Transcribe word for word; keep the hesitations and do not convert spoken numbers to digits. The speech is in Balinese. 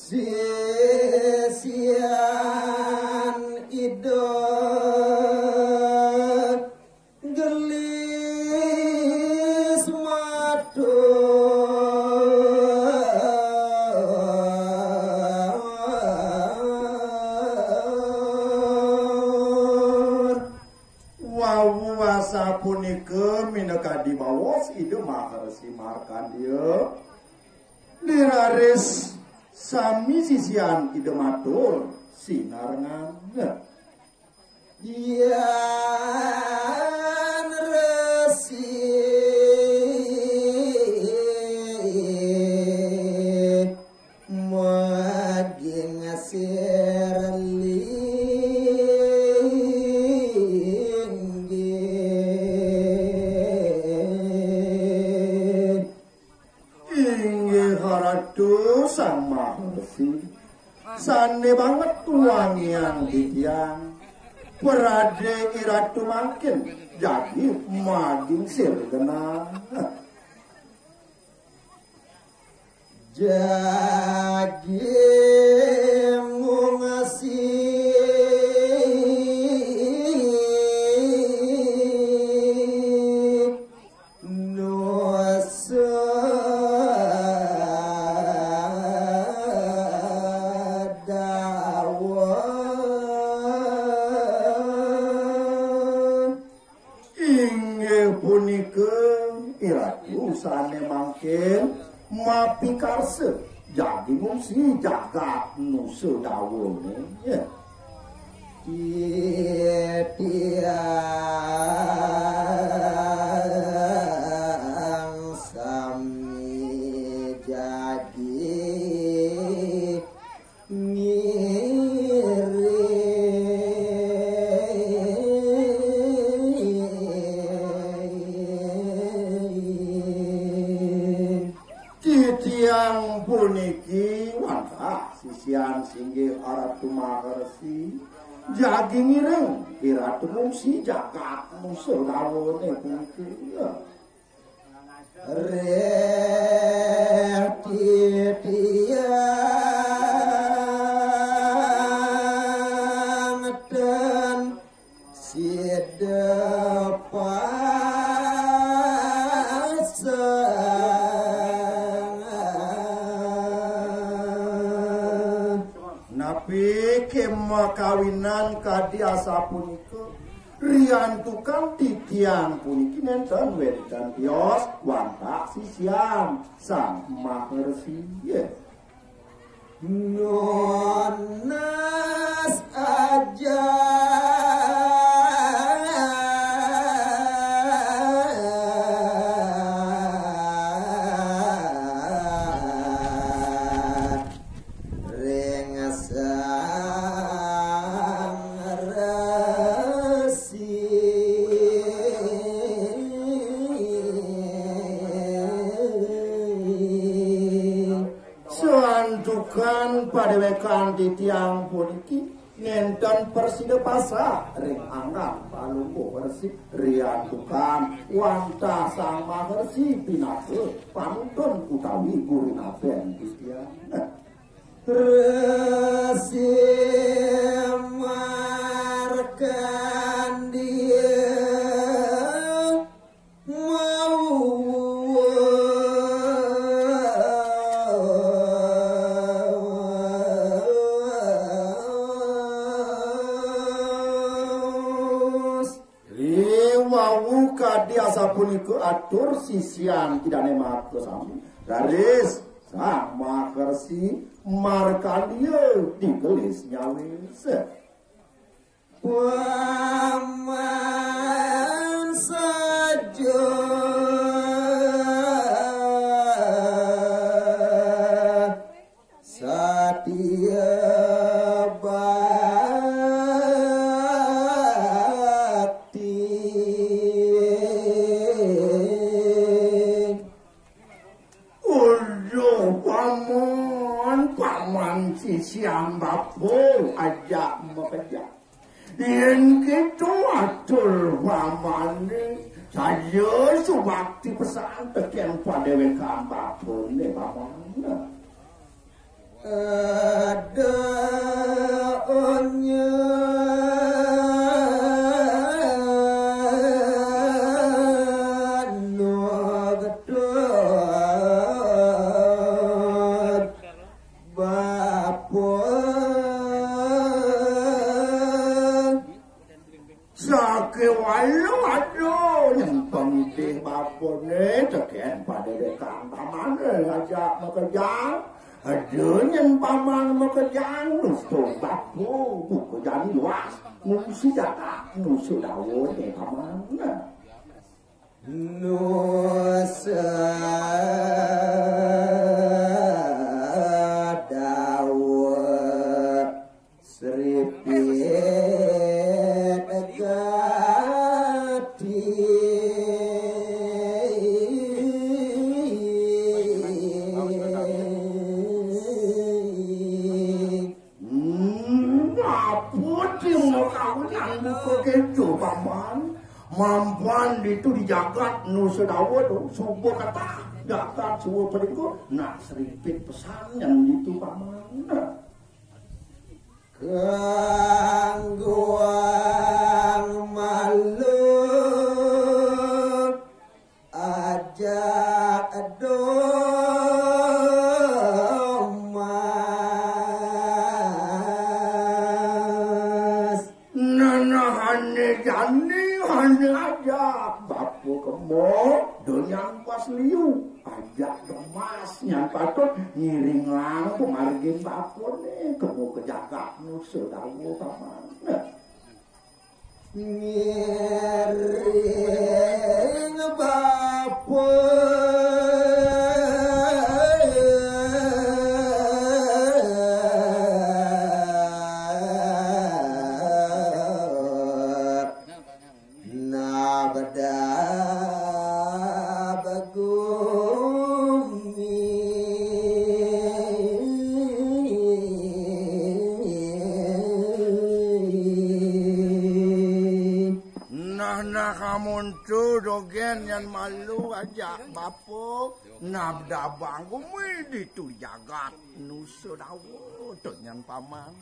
Sisian Ida Gelis matur. Wau asapunika minakadi baos Ida Maharsi Markandeya. Diraris sami sisian Ida matur sinarengana. Yan Resi maging sirlinggih. Inggih Ratu Sang Maharsi, sane banget wangian titiang. Parade Iratu mangkin jagi maging sirgena. Jagi ngungsi nusa dawa. Inggih punika, Iratu sane mangkin mapikarsa jagi ngungsi jagat nusa dawane. Titiang sami jagi ngiring. Titiang puniki wantah sisian singgih Ratu Maharsi jagi ngiring Iratu ngungsi jagat nusa dawane puniki. Reh titiang ten sida pasang. Napi kema kawinan kadi asapunika? Riantukan titiang puniki nenten wenten tios wantah sisian Sang Maharsi. Nunas aja ring Sang Resi. Santukan padewekan titiang puniki nenten prasida pasah ring anggan Palungguh Resi, riantukan wantah Sang Maharsi pinaka panuntun utawi guru napen titiang. Resi Markandeya maos. Riwau kadi asapunika atur sisian Idane makasami. Raris Sang Maharsi Markandeya digelis nyawis. Paman saja satia bakti. Uduh, paman, paman sisian bapa ajak makejang. Yen kita atur pamane, saja subakti pesan teken padewekan bapane, paman. Ada onye anu getut bapa. Sake walu ada nyentong ide bapa ne teken pada dekan pamane aja makejang. Ada nyen paman makejang nusu bapa buka jani luas. Nusu data nusu daun ne paman. Nusu daun. Sripit gati. Hmm, apa ti mau kawinan buka kejo, Paman? Mampuan ditu di jagat nu sedawa tu, suba ketah jagat suba pelingkuh. Nah, sripit pesan yang ditu, Paman. Nah. Kangguang malu ajak domas. Nanahane jani hane ajak bapa kemo donyan pas liu. Ajak domas nyan patut ngiringang pamargin bapane kemo ke jagat nusa dawa, Paman. Ngiring bapa. Nabda begumi. Nah, nah, amun tu dogen nyan malu ajak bapa, nabda begumi ditu jagat nusa dawa tu nyan, Paman.